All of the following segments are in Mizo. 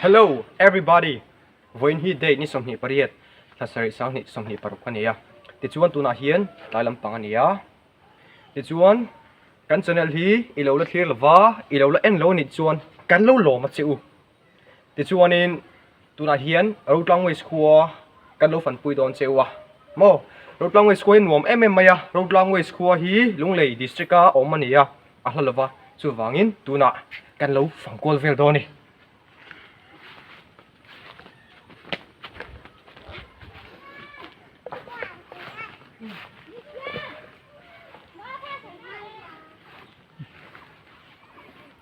Hello everybody! Vawiin hi date ni 28 thla sarih sanghnih 26 a ni a, tichuan tunah hian tlai lampang a ni a, tichuan kan channel hi i lo la thlir lova i lo la en lo a nih chuan kan lo lawm a che u. Tichuanin tunah hian Rotlang West khua kan lo fanpui dawn che u a maw? Rotlang West khua hi nuam em em mai a, Rotlang West khua hi Lunglei district a awm a ni a, a hla lova chuvangin tunah kan lo fangkual vel dawn a ni.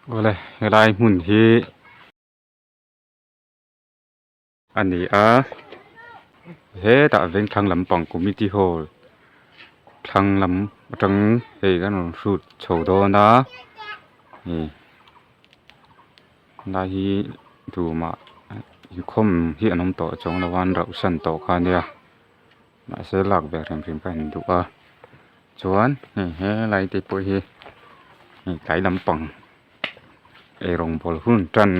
Awle helai hmun hi a ni a hetah vengthlang lampang committee hall thlang lam atang hei kan rawn hrut chho dawn a ih helai hi tumah inkhawm hi an awm tawh chuang lo a an rauh san tawh kha a nia. Mahse lak ve hrim hrim kha in duh a chuan hei helai te pawh hi hei tlai lampang eirawng bawl hun tan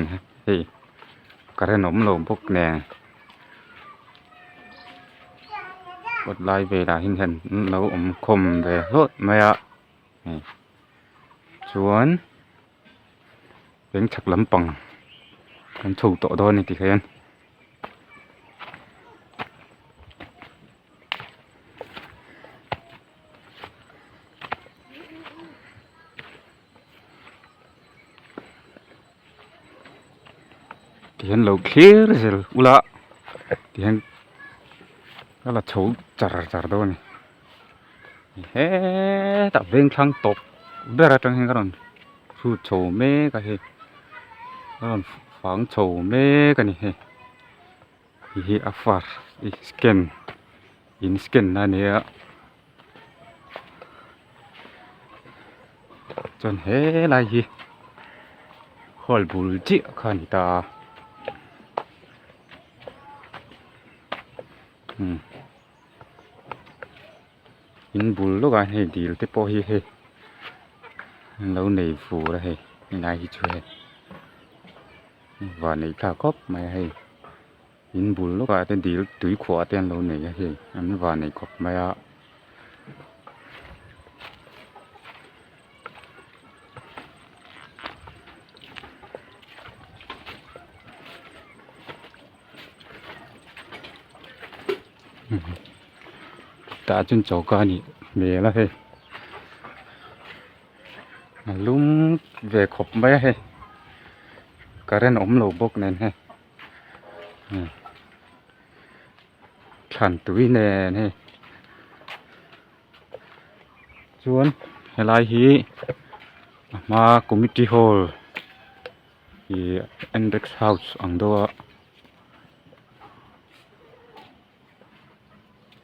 hei current a awm lo bawk nen kawt lai velah hian an lo awm khawm ve hlawt mai a hei chuan lengchhak lampang kan chho tawh dawn a ni tikhian. Tihian lo thlir zel ula tihian ka la chho char char dawn a ni hetah vengthlang tawp ber atang hian ka rawn hrut chho mek a hei a rawn fang chho mek a ni hei hei hi a far scan in scan na a nia chuan helai hi hall bul chiah kha a ni ta a umm in bul lawkah hian hei dil te pawh hi hei an lo nei fur a hei helai hi chu hei van neih thlak khawp mai a hei in bul lawkah te dil tui khuah te an lo nei a hei an van nei khawp mai a. Tah chuan choka a nih hmel a hei a lum ve khawp mai a hei current awm lo bawk nen hei thlan tui nen hei chuan helai hi a hma committee hall ih annex house ang deuh a.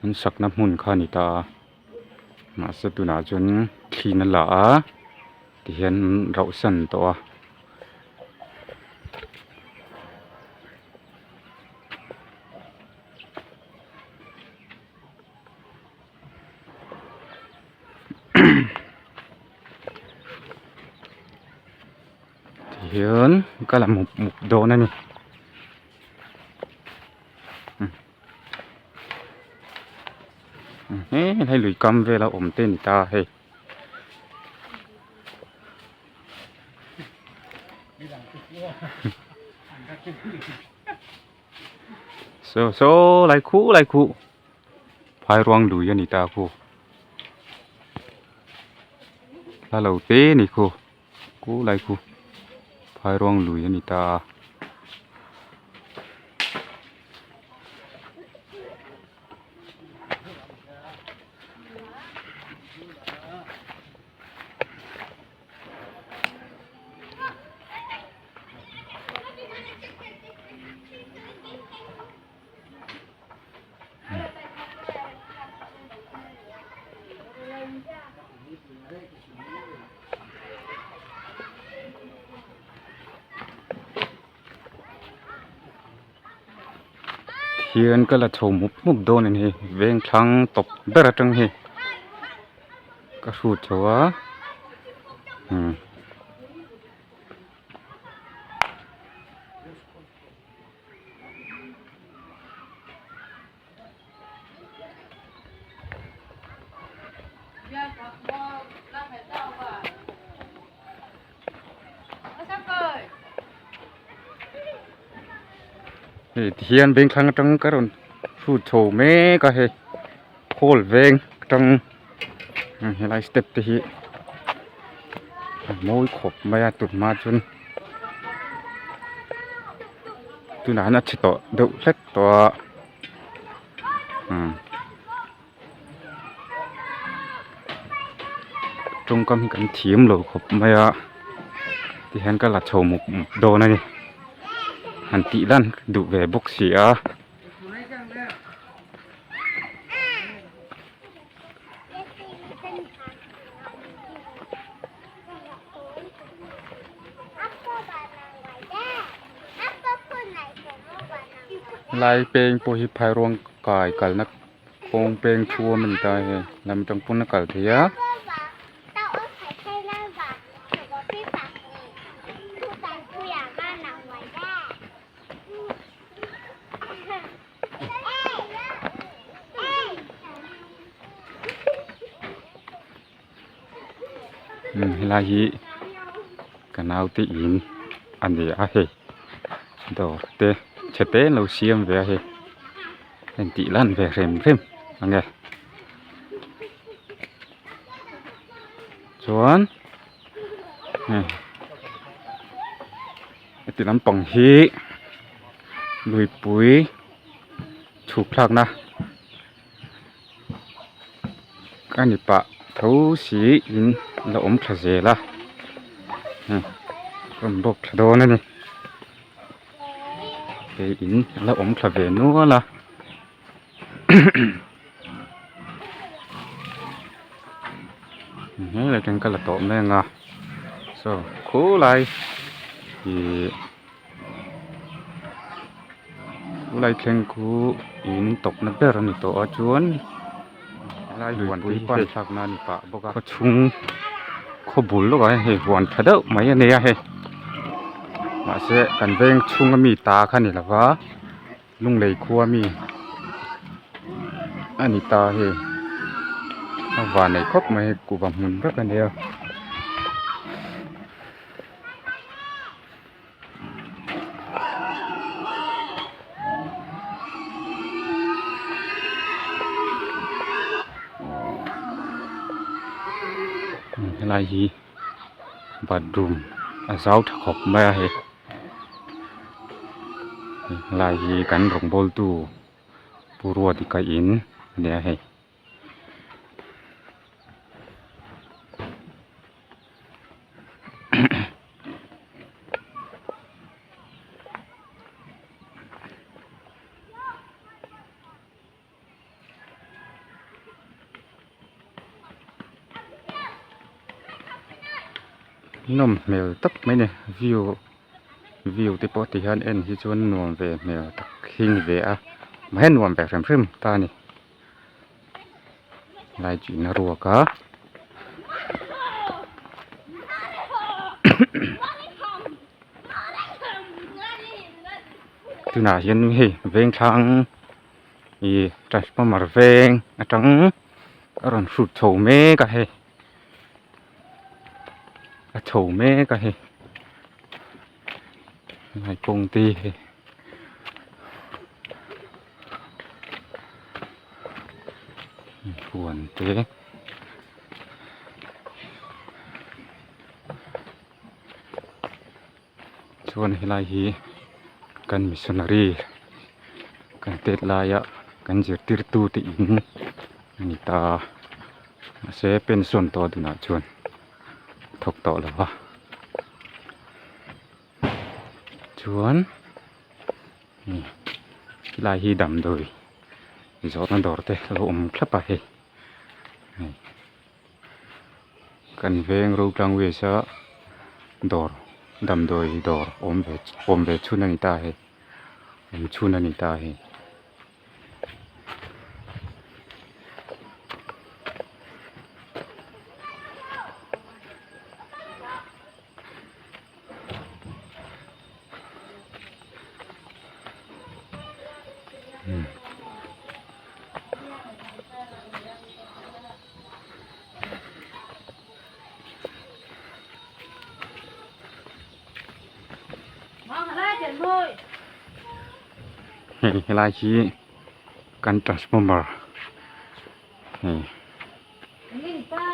An sakna hmun kha a ni ta a mahse tunah chuan thli in a la a tihian an rauh san tawh a. Tihian ka la mup mup dawn a ni. Hei lui kam vela awm te a ni ta hei. Saw saw lai khuh lai khuh phairuang lui a ni ta khu hla lo te a ni khu. Ku lai khu phairuang lui a ni ta a. Hian ka la chho mup mup dawn a ni veng thlang tawp ber atang hi ka hrut chho a umm. Hei tihian vengthlang atang ka rawn hrut chho mek a hei hall veng atang helai step te hi a mawi khawp mai a tun hma chuan tunah hian a chhe tawh deuh hlek tawh a umm. Tawngkam hi kan thiam lo khawp mai a tihian ka la chho mup mup dawn a ni han tih lan duh ve bawk si a. Lai peng pawh hi phairuang kai kalna. Kawng peng thuam a ni ta hei lam atang pawn a kal thei a. Helai hi ka naute in a ni a hei dawr te chhe te an lo siam ve a hei heng tih lan ve hrem hrem ang e chuan hei heti lampang hi luipui chhuk thlakna. Ka ni pah tho si in la awm tha zel a hei rawn bawk thla dawn a ni hei in la awm thla ve nual a helai atang ka la tawh mai ang a saw khulai ihh. Khulai thleng khu in tawpna ber a ni tawh a chuan helai luipui pan thlakna a ni pah bawk a khaw chhung khaw bul lawkah hian hei huan tha deuh mai a nei a hei mahse kan veng chhunga mi ta kha a ni lova lunglei khua mi a ni ta hei a vanneih khawp mai hei kuhva hmun vek a nia. Helai hi bathroom a zau tha khawp mai a hei helai hi kan rawngbawltu Pu Ruatdika in a ni a hei. Nawm hmel tak mai a ni view view te pawh ti hian en hi chuan nuam ve hmel tak hi ni ve a mahse nuam ve hrim hrim ta a ni. Lai chu in a ruak a tunah hian hei vengthlang ih transformer veng atang a rawn hrut chho mek a hei a chho mek a hei helai kawng te hi. Huan te chuan helai hi kan missionary kan tet laia kan zirtirtu te in a ni ta mahse pension tawh dunah chuan thawk tawh lo va chuan. Helai hi damdawi zawrhna dawr te a lo awm thlap a hei hei kan veng Rotlang West a dawr damdawi dawr awm ve awm ve chhun a ni ta hei awm chhun a ni ta hei. Hei helai hi kan transformer hei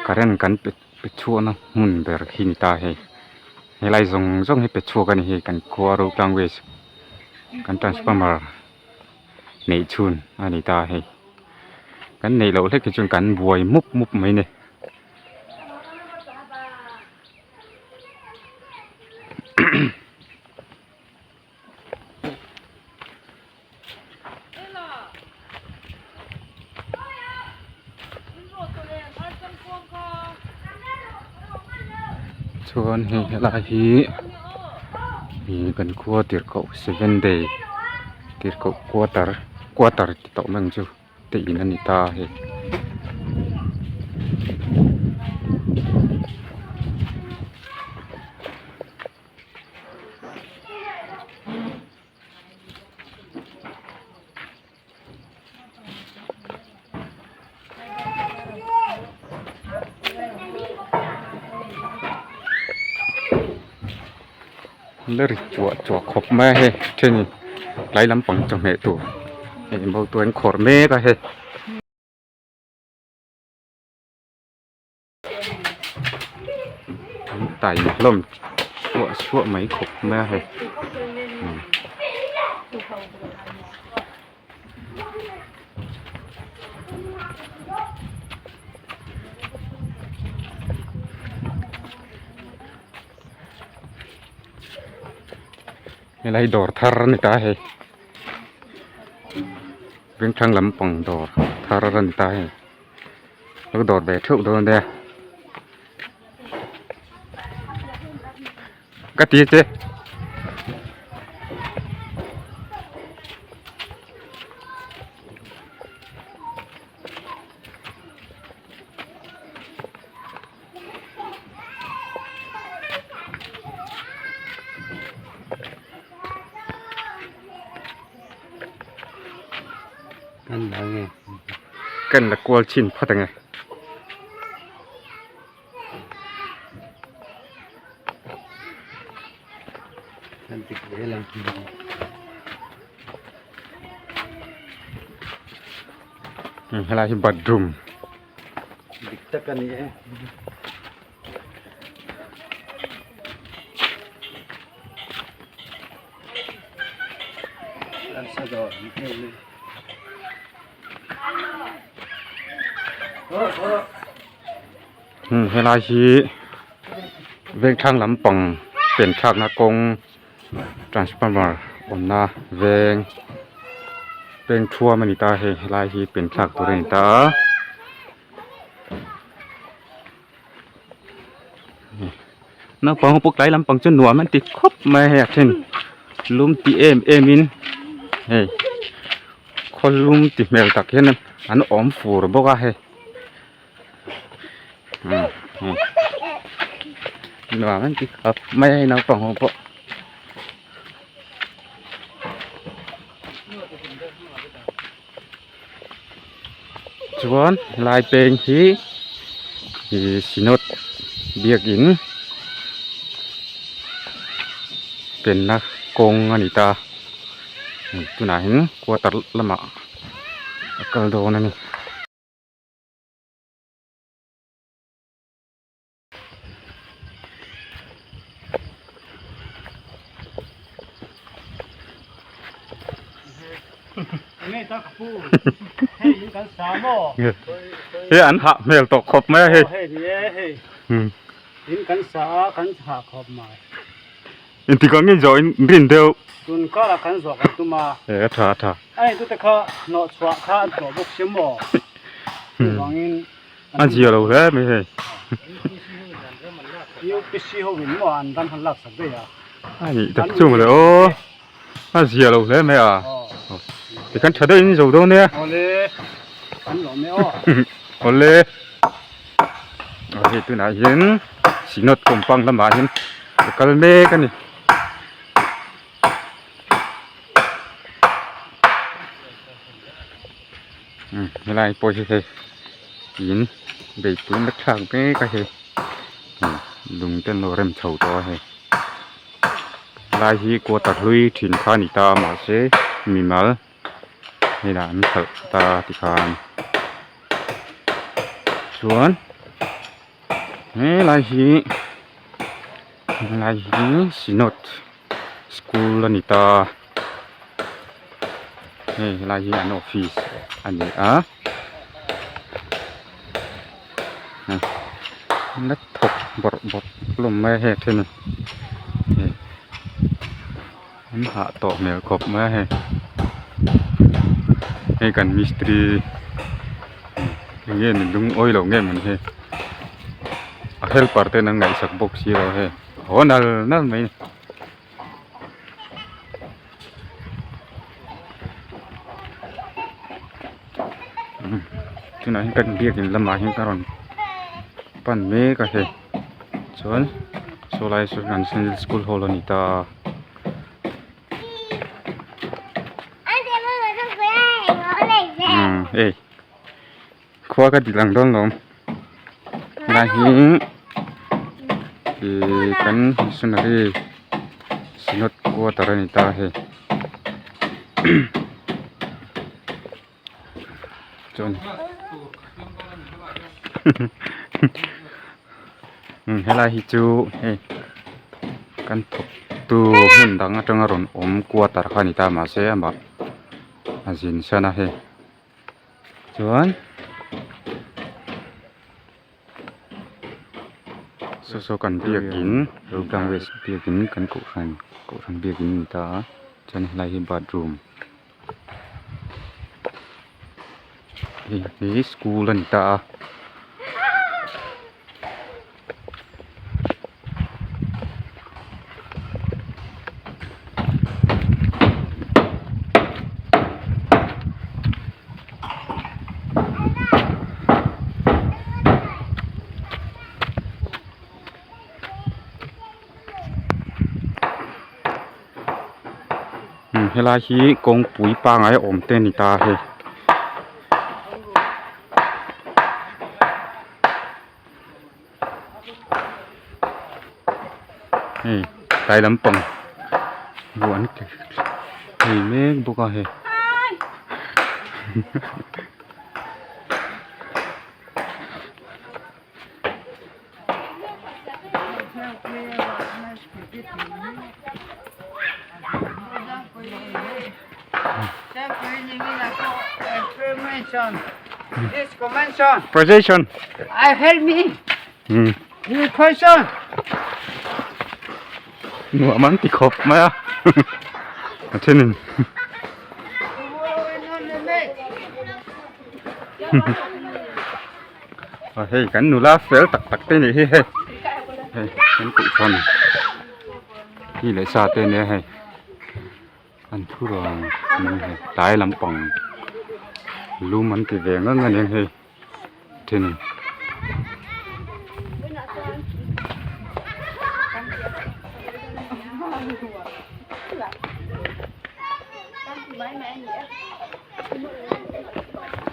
current kan pe pe chhuahna hmun ber hi ni ta hei helai zawng zawng hi pe chhuak a ni hei kan khua Rotlang West kan transformer neih chhun a ni ta hei kan neih loh hlek hi chuan kan buai mup mup mai a ni. Chuan hei helai hi ih kan khua tirhkoh seven day tirhkoh quarter quarter ti tawh mai ang chu. te in a ni ta a hei. La ri chuah chuah khawp mai a hei thenin tlai lampang chawhmeh tur hei motor an khawrh mek a hei. An taima hlawm suah suah mai khawp mai a hei. Helai dawr thar a ni ta hei Vengthlang lampang dawr thar a ni ta hei lo dawr ve theuh dawn nia ka ti che. Kan la kual chhin phawt ang e. Helai hi bathroom. Dik tak a ni e. Helai hi vengthlang lampang pen thlakna kawng transformer awmna veng peng thuam a ni ta hei helai hi pen thlak tur a ni ta a naupang ho pawh tlai lampang chu nuam an ti khawp mai a hei a then lum ti em em in hei khaw lum ti hmel tak hian an awm fur bawk a hei. Nuam an ti khawp mai a hei naupang ho pawh. Chuan helai peng hi ih synod biakin penna kawng a ni ta tunah hian quarter lamah a kal dawn a ni. Hei an hah hmel tawh khawp mai a hei. Engtik ah nge zawh in rin deuh. Tun karah kan zawh kan tum a. E a tha a tha. A entute kha hnawh chhuah kha an tlawh bawk si maw? Chuvangin A zia lo hle mai hei. UPC ho in maw an ram han laksak daih a. A nih tak chu mawle aw. A zia lo hle mai a. Tikhan tha deuhin zo dawn nia. Awle kan lawm e aw. Awle. Hei tunah hian Synod compound lamah hian ka kal mek a ni. Helai pawh hi hei in beihpui na thlak mek a hei lung te an lo rem chho tawh a hei helai hi quarter hlui thin kha a ni ta a mahse mimal. Hei lah an hralh ta tikhan chuan helai hi helai hi synod school a ni ta hei helai hi an office a ni a la thawk bawrh bawrh hlawm mai a hei a then in hei an hah tawh hmel khawp mai a hei hei kan mistiri eng nge ni lungawi loh nge mawni hei a helper ten an ngaihsak bawk si lo hei haw nal nal mai a ni. Tunah hian kan biakin lamah hian ka rawn pan mek a hei chuan saw lai saw kan sunday school hall a ni ta a. Umm hei khua ka ti lang dawn lawm helai hi ihh kan missionary synod quarter a ni ta a hei. Chuan umm helai hi chu hei kan thawk tu hmun dang atanga rawn awm quarter kha a ni ta mahse amah a zin san a hei chuan saw saw kan biakin Rohtang West biakin kan kohhran kohhran biakin a ni ta a chuan helai hi bathroom. Hei hi school a ni ta a. Helai hi kawngpui pangai awm te a ni ta a hei. Hei tlai lampang ruah an hei mek bawk a hei. Position. I help me. Hmm. You question. Nuam an ti khawp mai a. A thenin. A hei kan nula fel tak tak te nih hi hei hei kan kohhran hi leh sa te ania hei an thu rang ania hei tlai lampang lum an ti ve ngang ania hei then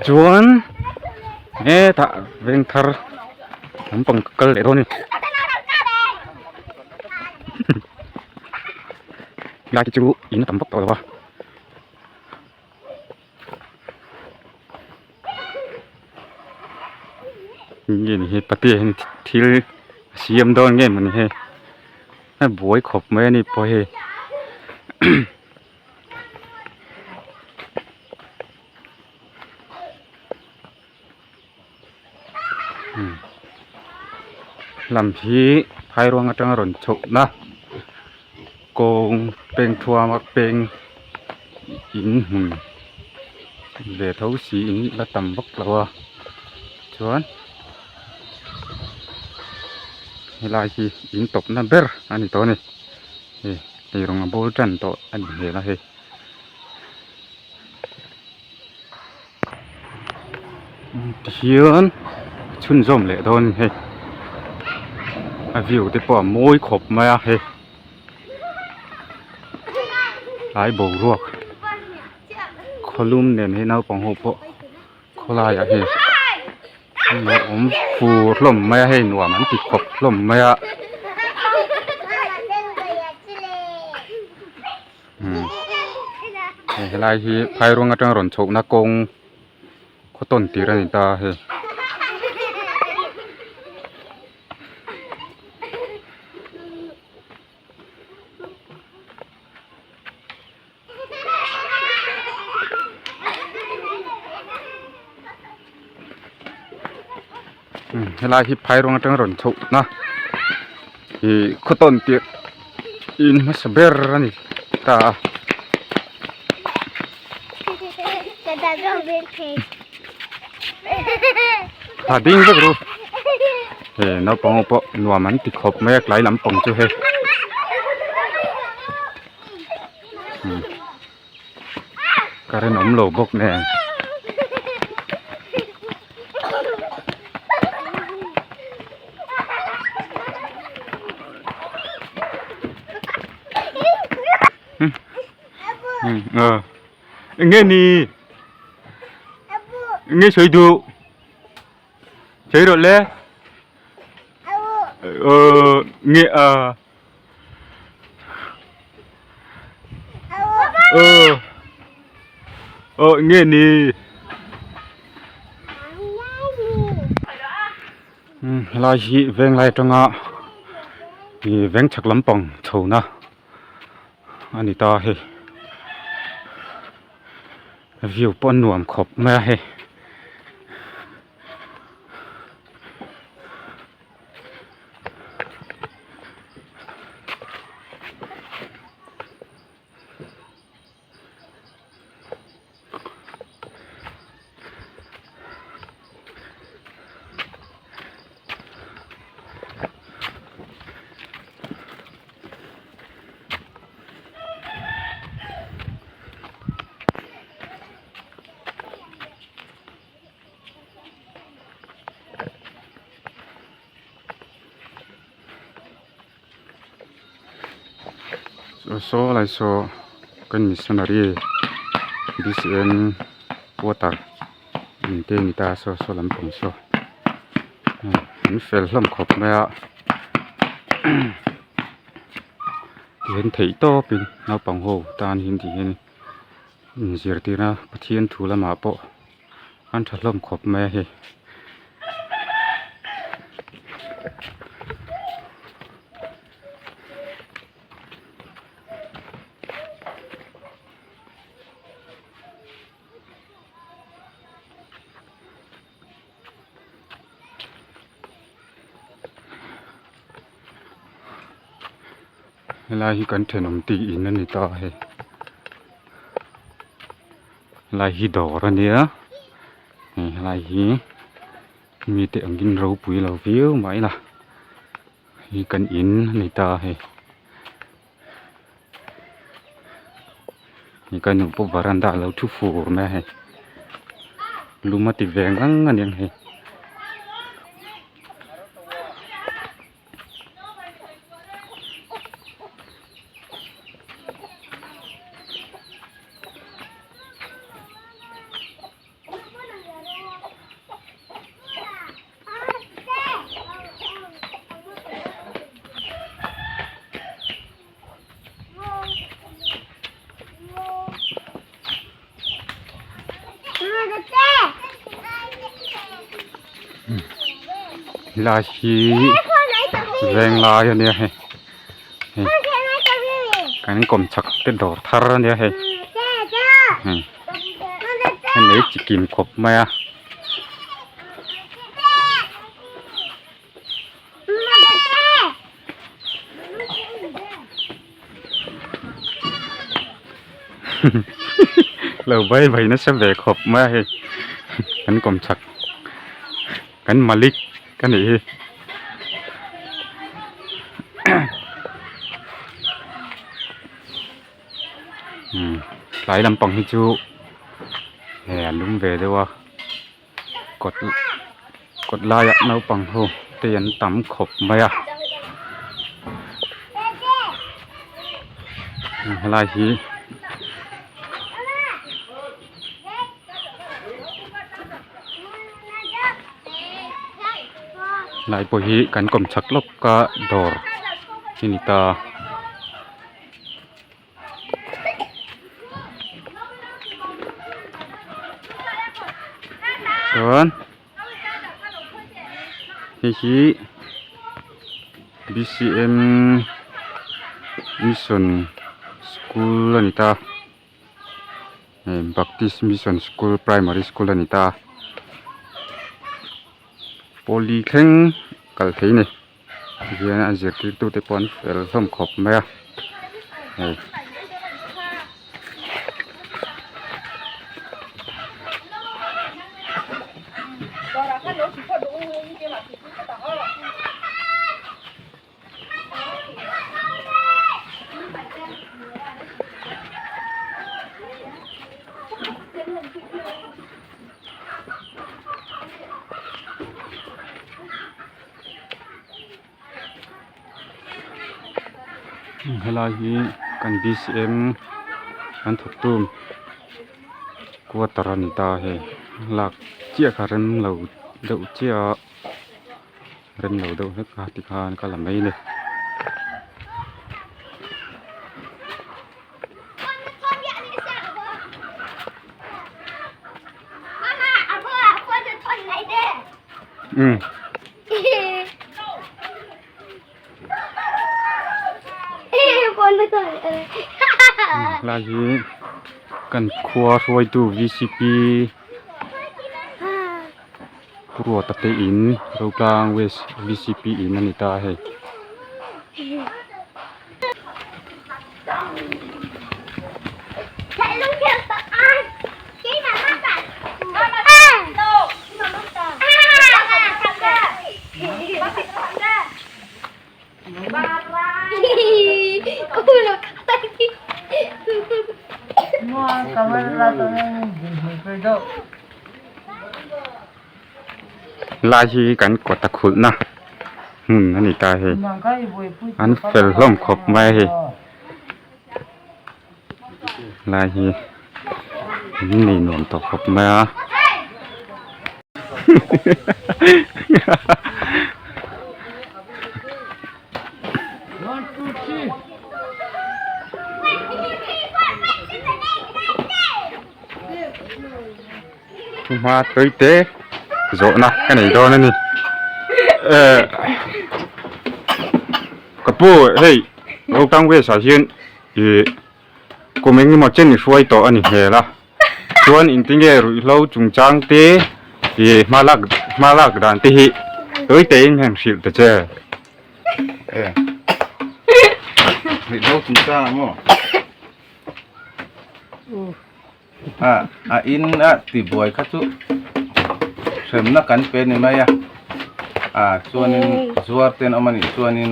chuan hetah veng thar lampang ka kal leh dawn a ni helai te chu in a tam vak tawh lo a. Nge ni hi patea hian thil a siam dawn nge mawni hei a buai khawp mai a ni pawh hei. Lam hi phairuang atanga rawn chhohna kawng peng thuama peng in hmun ve tho si in la tam vak lo a chuan helai hi in tawpna ber a ni tawh a ni hei eirawng a bawl tan tawh a ni hmel a hei. Tihian chhunzawm leh dawn hei a view te pawh a mawi khawp mai a hei tlai boruak khawlum nen hei naupang ho pawh khawlaiah hei an lo awm fur hlawm mai a hei nuam an ti khawp hlawm mai a. Hei helai hi phairuang atanga rawn chhohna kawng khaw tawn tir a ni ta hei. Helai hi phairuang atanga rawn chhohna ih khaw tawn tirh in hmasa ber a ni ta a. Ha ding vek ru he naupang ho pawh nuam an ti khawp mai a tlai lampang chu hei. Current awm lo bawk nen. Eng nge ni? Eng nge sawi duh? Sawi rawh le. Ờ nge à. Ờ Ờ nge ni. Um helai hi venglai atanga ih veng chhak lampang chho na a ni ta hei view pawh a nuam khawp mai a hei. Saw lai saw kan missionary bcm quarter in te a ni ta a saw saw lampang saw an fel hlawm khawp mai a tihian theih tawpin naupang ho tan hian tihian inzirtirna Pathian thu lamah pawh. An tha hlawm khawp mai a hei. Helai hi kan thenawm tih in a ni ta a hei. Helai hi dawr a nia hei helai hi mite angin ropui lo viau mah ila hei kan in a ni ta a hei hei ka nu pawh varanda a lo thu fur mai a hei lum a ti ve ngang a niang hei. Helai hi venglai a nia hei hei kan kawmchhak te dawr thar a nia hei hei hei chikim khawp mai a. Lo vai vai nasa ve khawp mai a hei kan kawmchhak kan malik ka nih hi umm tlai lampang hi chu hei a lum ve deuh a. Kawt kawt laiah naupang ho te an tam khawp mai a helai hi helai pawh hi kan kawmchhak lawka dawr a ni ta. Chuan hei hi B_C_M mission school a ni ta hei baptist mission school primary school a ni ta pawli thleng kal thei a ni. Tihian a zirtirtute pawh an fel hlawm khawp mai a hei. Helai hi kan B_C_M an thawktu quarter a ni ta hei lak chiah kha rem lo deuh chiah a rem lo deuh hlek a tikhan ka la mai a ni. Helai hi kan khua hruaitu V_C_P Ruata te in Rotlang West V_C_P in a ni ta a hei. Lai hi kan kawt a khulhna hmun a ni ta hei an fel hlawm khawp mai a hei lai hi an nei nuam tawh khawp mai a. Hma tawi te zawhna ka nei dawn a ni eh ka pu hei Rotang West ah hian ih kum eng emaw chen i hruai tawh a ni hmel a chuan engtinge ruihhlo chungchang te ih hma lak hma lak dan te hi tawi te in han hrilh ta che. Eh ruihhlo chungchang ah maw A a in a tibuai kha chu hremna kan pe ni mai a a chuanin zuar te an awm a nih chuanin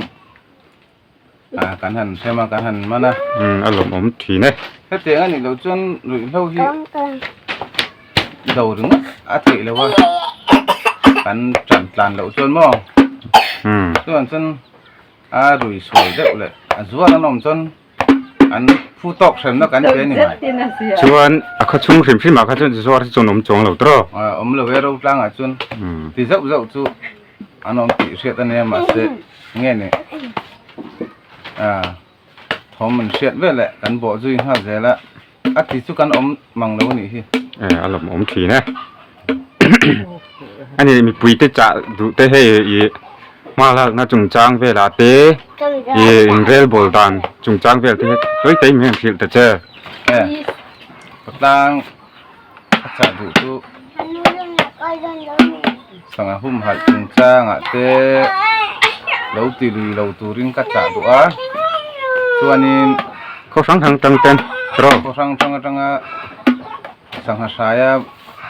a kan han hrem a kan han man a umm a lawmawm thin e hetiang a nih loh chuan ruihhlo hi do ringawt a theih loh a kan tan tlan loh chuan maw umm chuan chuan a rui sual deuh leh a zuar an awm chuan. An phu tawk hremna kan pe a ni mai. Chuan a khaw chhung hrim hrim ah kha chuan zuar hi chuan awm chuang lo tawh. Awm lo e Rotlang ah chuan ti zauh zauh chu an awm tih hriat a nia mahse nge ni thawm an hriat vel leh kan bawh zui nghal zel a a ti chu kan awm mang lo a nih hi. E a lawm awm thin e. A ni mipui te chah duh te hei ih hma lakna chungchang velah te ih inrel bawl dan chungchang vel te hi tawi tawi mai an hrilh ta che. E khawtlang a chah duh chu sangha humhalh chungchangah te lo ti lui lo turin ka chah duh a chuanin khaw hrang hrang tang ten tawh khaw hrang hrang atanga Sangha hraia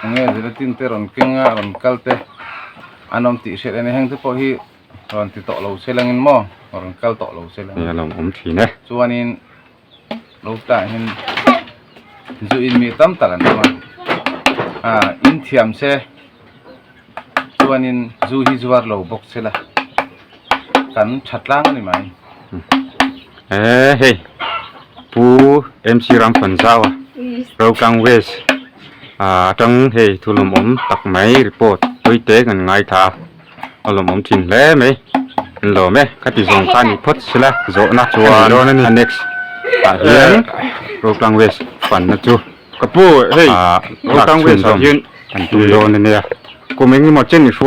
enge zirlatin te rawn keng a rawn kal te an awm tih hriat a ni heng te pawh hi rawn ti tawh lo se langin maw rawn kal tawh lo se lang a lo awm thin e chuanin lo tah hian zu in mi tam tak an awm a ah in thiam se chuanin zu hi zuar lo bawk se la kan tha tlang a ni mai. E hei pu MC Ramfanzau a Rotlang West ah atang hei thu lawmawm tak mai report tui te kan ngaithla a a lawmawm thin hle mai an lawm e khati zawng kha a ni phawt sela zawhna chuan dawn a ni next ah hian Rotlang West fanna chu Ka pu hei ah Rotlang West ah hian an tum dawn a nia. Kum engemaw chen i hruai.